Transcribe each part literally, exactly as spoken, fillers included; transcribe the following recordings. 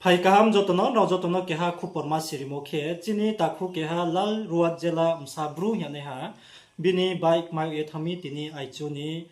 Hai kaham joto no, nrao joto no keha khupor ma sirimo khe, chini takhu keha Lal Ruat Jela bsa Bru hing ye naiha, bini bike kmai ye thanng mi tini aichu ni,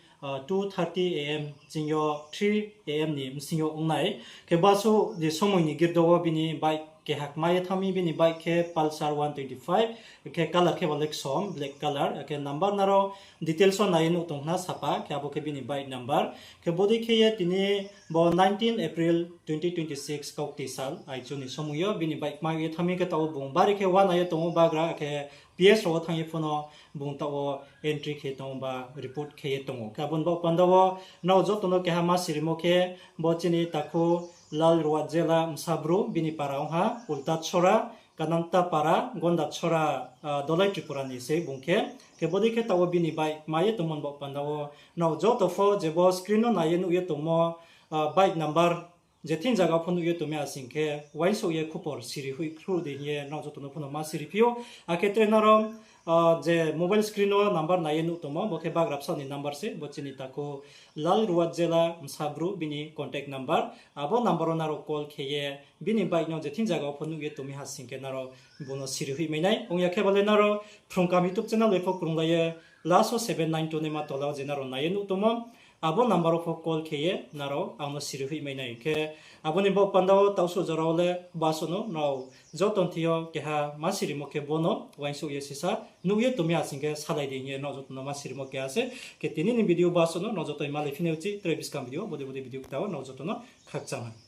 two thirty A M ching yo three A M ni bsing yo ong nai. Khe basuh ni somoi ni girdo wo bini bike keha kmai ye thanng mi, bini bike khe Pulsar one twenty five, khe colour khe ba le ksom, black colour, akhe number nrao details wo nai ye nuh tong khna sapa, khe abo khe bini bike number. Khe bodei khe ye tini bo nineteen April twenty twenty six kaukti sal, aichu ni somoi yo bini bike kmai ye thanng mi khe taoh wo bung bari khe uana ye tong ou bagra, akhe P S rao wo thanng ye pho no bung taoh wo entry khe tong ou ba report khe ye tong ou. Khe abo ni baoh panda wo nrao joto no keha ma sirimo khe, bo chini takhu Lal Ruat Jela bsa Bru, bini para ong ha Ulta Chora, Kananta Para, Gonda Chora, Dolai Tripura ni sei bung khe. Khe bodei khe taoh wo bini bike kmai ye tongmo ni baoh panda wo nrao joto pho je bo screen no nai ye nuh ye tongmo, bike number je thing zaga pho nuh ye tongmi ha sing khe, uaingsouh ye khupor siri hoih khruh di hing ye nrao joto no pho no ma siri phi ou. Akhe tre nrao je mobile screen no number nai ye nuh tongmo, bo khe bagra bsaoh ni number se, bo chini takhu Lal Ruat Jela bsa Bru bini contact number. Abo number wo nrao call khe ye bini bike no je thing zaga wo pho nuh ye tongmi ha sing khe nrao bung no siri hoih mai nai. Ong ya khe ba le nrao Phrung Kaham YouTube channel bai pho krunglai ye last wo seven nine two naima tola wo je nrao nai ye nuh tongmo, abo number wo pho call khe ye nrao ang no siri hoih mai nai. Khe abo ni baoh panda wo taohsuh jora wo le basuh no nrao joto ni thing yo keha ma sirimo khe bo no uaingsouh ye sisa nuh ye tongmi ha sing khe salai di hing ye nrao joto no ma sirimo keha se. Khe tini ni video basuh no nrao joto ni malai phi nai uchih, tre buskang video, bodei bodei video kta wo nrao joto no khakchang ha.